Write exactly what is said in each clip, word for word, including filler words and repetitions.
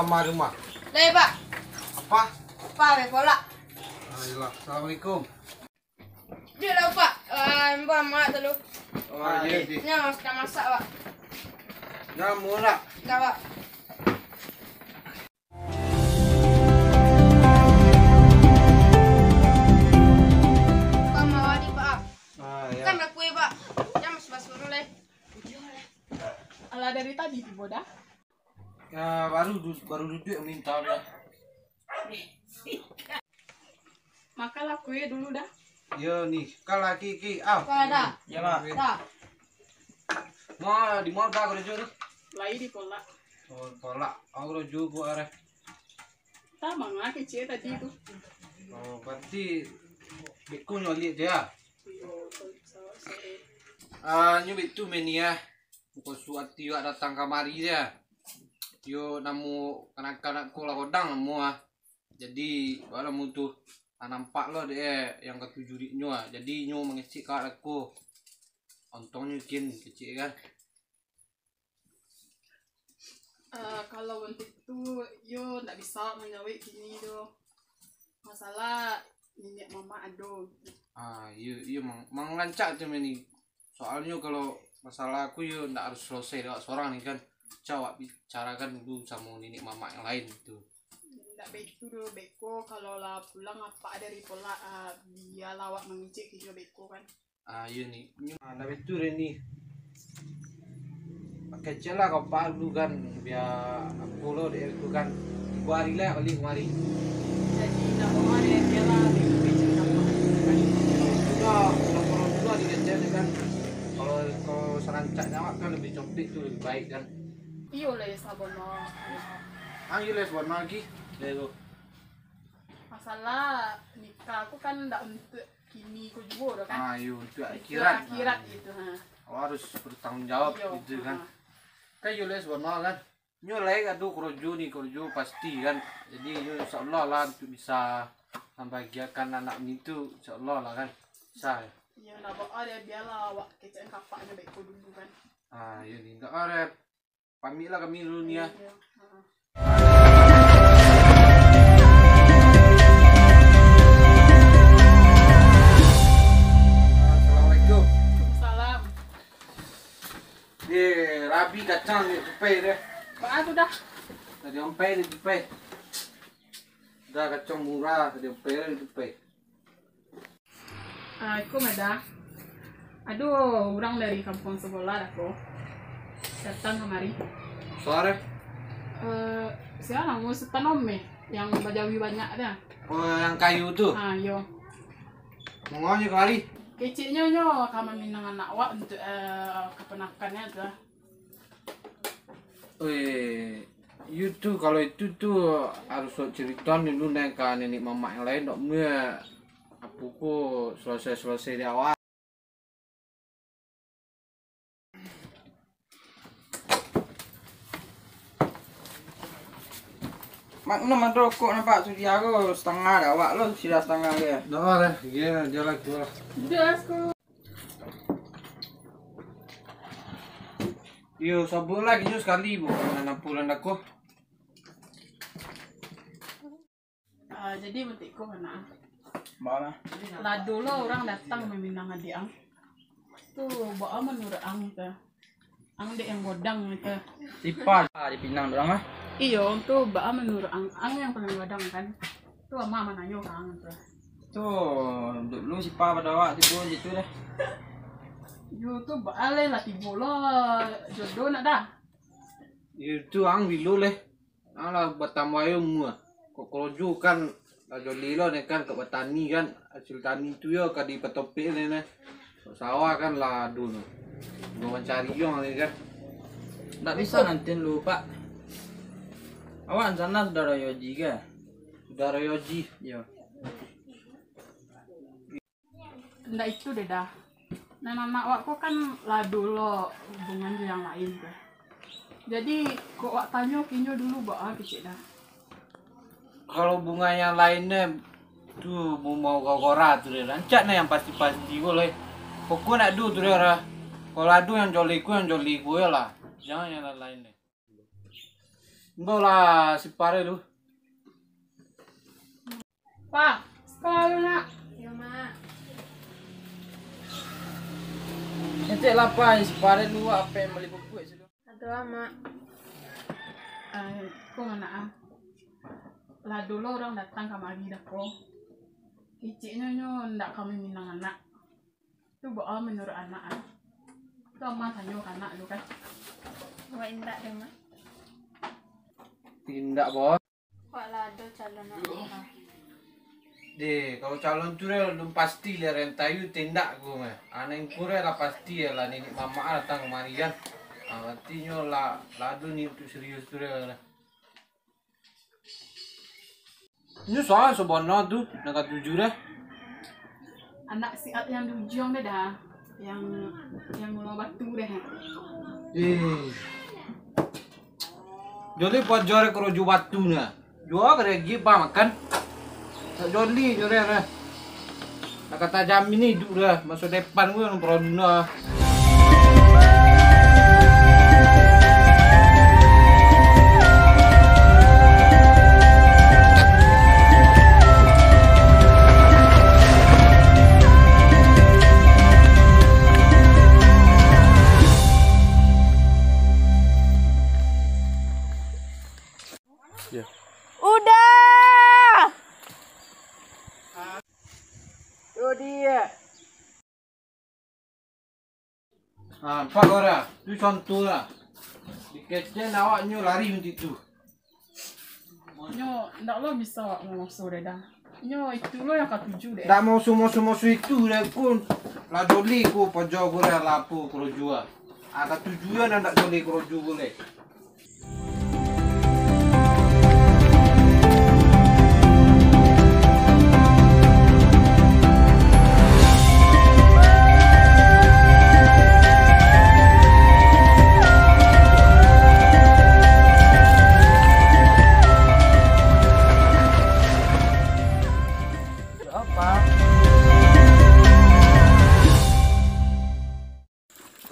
Sama rumah. Lai, Pak. Apa? Pak, be kolak. Ayolah, assalamualaikum. Dia lah, Pak. Ah, mbak mak dulu. Oh, iya, iya. Nya, sudah masak, Pak. Nya, murah. Dah, Pak. Pak, mau di, Pak. Ah, ya. Kan aku, ya, Pak. Nya masih basuh dulu, eh. Alah, dari tadi tibo dah. Ya, baru du-, baru duduak minta dah. Makanlah kue dulu dah. Yo, ni, kan lagi, Ki. Ah. Kau ada? Ya, Mak. Dah. Ma, di ma dah karajo tu? Lai di kolak. Oh, kolak. Aku karajo buek arah. Tah manga kecek tadi tu. Oh, berarti beko nyo liek je, ya? Iyo, sorry. Ah, nyo betu meni, ya. Muko suati awak datang kamari, ya. Yo, namo kanak-kanak ko lah godang namo, ah. Jadi, baa namo tu, ah, nampak lo dek, eh, yang katuju dek nyo, ah. Jadi, nyo mangecek ka awak ko. Ontongnyo kin kecek, kan. Eh, kalau untuk tu, yo ndak bisa manjawab kini tu. Masalah niniak mamak ado. Ah, iyo, iyo, mang-, mangarancak tu, Meni. Soalnyo kalau masalah aku, yo ndak harus selesai dek awak sorang ni, kan. Cau awak bicarakan dulu samo niniak mamak yang lain tu. Ndak baitu doh, beko kalau lah pulang apak dari kolak, ah, bialah awak mangecek ka inyo beko, kan. Ah, iyo ni. Nyo, ah, ndak baitu doh ni. Pakai cek lah kau pak dulu kan, bia apo lo dek tu kan. Tibo ari lah baliak kamari. Jadi, ndak apo deh, bialah beko kecek lah. Sudah, sudah korang dulu di kecek ni kan. Kalau, kalau sarancaknyo awak kan labiah complik tu labiah baik kan. Iyo lah, iyo sabono. Ah, iyo lah, sabono lagi. Iyo tu. Masalah nikah aku kan ndak untuak kini ko juo doh kan. Ah, iyo, untuak akhirat. Akhirat gitu, ha. Awak harus bertanggung jawab gitu kan. Kan iyo lah sabono kan. Nyo lai ado korojo ni, korojo pasti kan. Jadi nyo insyaallah lah untuak bisa mambahagiakan anak ni tu, insyaallah lah kan. Bisa. Iyo, ndak baa deh, bialah awak kecek kapaknyo baik ko dulu kan. Ah, iyo ni, ndak ado. Pamik lah kami dulu ni, ya. Iyo, iyo. Assalamualaikum. Waalaikumsalam. Eh, rabi kacang di tupai deh. Baa tu dah? Tadi ampai di tupai. Dah kacang murah, tadi ampai di tupai. Ah, iko mah dah. Ado urang dari kampuang sabolah dah ko datang kamari. Sia? Eh, sia namo Sutan Omeh, yang bajawi banyak tu. Oh, yang kayu tu? Ah, iyo. Manga nyo kamari? Keceknyo nyo ka maminang anak awak untuak, eh, kapanakannyo tu. Weh, iyo tu, kalau itu tu harus caritoan dulu nyo ka niniak mamak yang lain, dok mah apo ko selesai-selesai di awal. Mak, nan ado rokok nampak tu di awak, setengah dah awak lo, sida setengah dia. Dah lah, dia jalan keluar. Dah, aku. Yo, sabuik lah kini sakali, Bu. Nan apo nan dako. Ah, jadi, butik ko, anak. Baa? Lah dulu urang datang maminang adiak ang. Tu, baa manuruik ang tu? Ang dek yang godang tu. Sipa dipinang urang ah? Iyo, tu baa manuruik ang, ang yang paling godang kan? Tu ama mananyo ka ang tu. Tu, dulu sipa pado awak tibo situ deh. Yo, tu baa lai lah tibo lo jodoh nak dah. Yo, tu ang bilo leh. Alah, batambah ayo umua. Kok korojo kan, lah joleh lo ni kan, kok batani kan, hasil tani tu yo ka dipatopek ni, ni. Kok sawah kan lah ado tu. Urang mancari yo ni kan. Ndak bisa nanti lu, Pak. Awak sana saudara Yoji ke? Saudara Yoji? Yo. Ndak itu deh dah. Nan anak awak ko kan lah ado lo hubungan jo yang lain tu. Jadi, kok awak tanyo ka inyo dulu baa kecek dah. Kalau hubungan yang lain ne, tu mau gora-gora tu deh. Rancak ne yang pasti-pasti ko lai. Pokok nak ado tu deh lah. Kalau ado yang joleh ko, yang joleh ko yo lah. Jangan yang lain-lain deh. Tunggu lah, si Pare lu. Pa, sikola lu, Nak. Yo, Mak. Encik lah, Pa, si Pare lu, apo nan bali pupuak situ? Aduh, Mak. Eh, ko, Nak, ah. Lah dulu urang datang kamari dah ko. Keceknyo nyo ndak ka maminang anak. Tu baa manuruik anak, ah? Tu Ama tanyo ka anak tu kan? Wak indak deh, Mak. Indak, Bos. Wak lah ado calon anak, Mak. Deh, kalau calon tu deh, alun pasti lah rentayu tindak ko mah. Anak ingku deh lah pasti lah nenek mamak datang kamari kan. Ah, artinyo lah, lah ado ni untuak serius tu deh lah. Inyo sia sabana tu, nan katuju deh? Anak si At nan di ujuang deh dah. Nan, nan Mulo Batu deh. Eh. Jolih paja deh karajo batu nah. Jua ka deh, Pa, makan. Sak jolih jo deh, deh. Nak kata jamin iduik deh, maso depan ko nan peraduno. Uda! Tu dia. Ha, nampak kau dah. Tu contoh lah. Dikecek awak nyo lari macam tu. Nyo ndak lo bisa awak mamaso deh dah. Nyo itu lo nan katuju deh. Ndak mau sumo-sumo itu deh kun. Lah jolih ko paja ko deh, lah apo karajo ah. Ah, katuju yo ndak jolih karajo ko deh.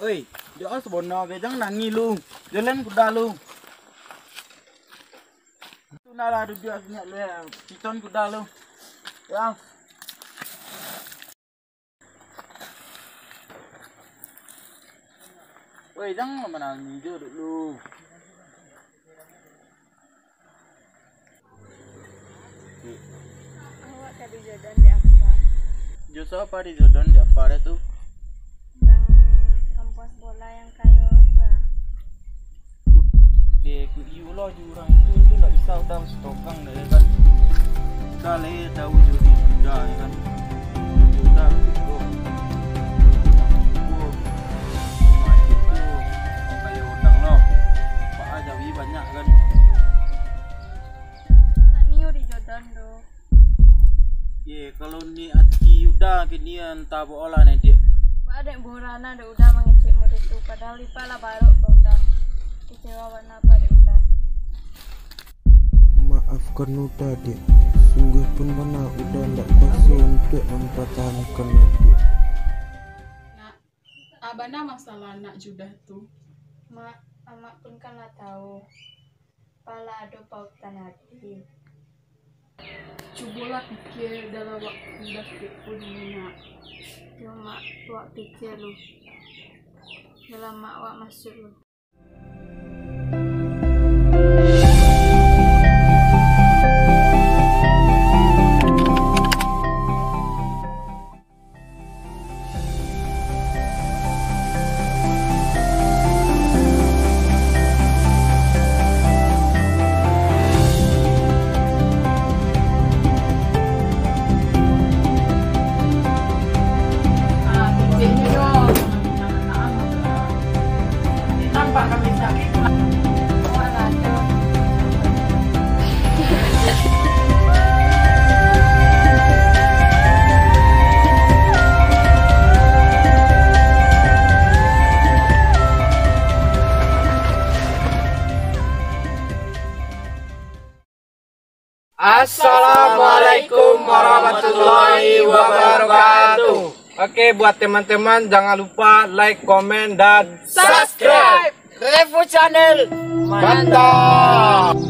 Oi, jo sabana be, jan nangih lu. Jalan kuda lu. Tu nah lah duduak sini lu, ya. Cicon kuda lu. Ya. Oi, jan manangih jo dulu. Awak ka dijodohan dek Apa. Jo sia dijodohan dek Apa tu? Nan kampuang sabolah nan kayo tu ah. Deh, ku iyo lah jo urang tu, tu ndak bisa utang sitogang deh, kan. Uda lai tau jo di Uda, ya kan. Uda tu, oh. Mati tu, urang kayo utang lo. Pak Ajawi banyak, kan. Nio dijodohan tu. Ye, kalau ni ati Uda kini antah baa lah ni, Diak. Ba dek burana dek Uda mangecek model tu, padahal Ipa lah barok ka Uda. Kecewa bana Apa dek Uda. Maafkan Uda, Diak. Sungguahpun bana Uda ndak kuaso untuak mampatahankan Adiak. Nak, ah, bana masalah anak jo Uda tu. Mak, Amak pun kan lah tau. Pala ado pautan ati. Cubolah pikia dalam wakatu dakek ko dulu, Nak. Yo, Mak, wak pikia lu. Dalam Mak wak masuak lu. Nampak kami sakit. Assalamualaikum warahmatullahi wabarakatuh. Oke, buat teman-teman, jangan lupa like, komen, dan subscribe. Revo Channel, mantap.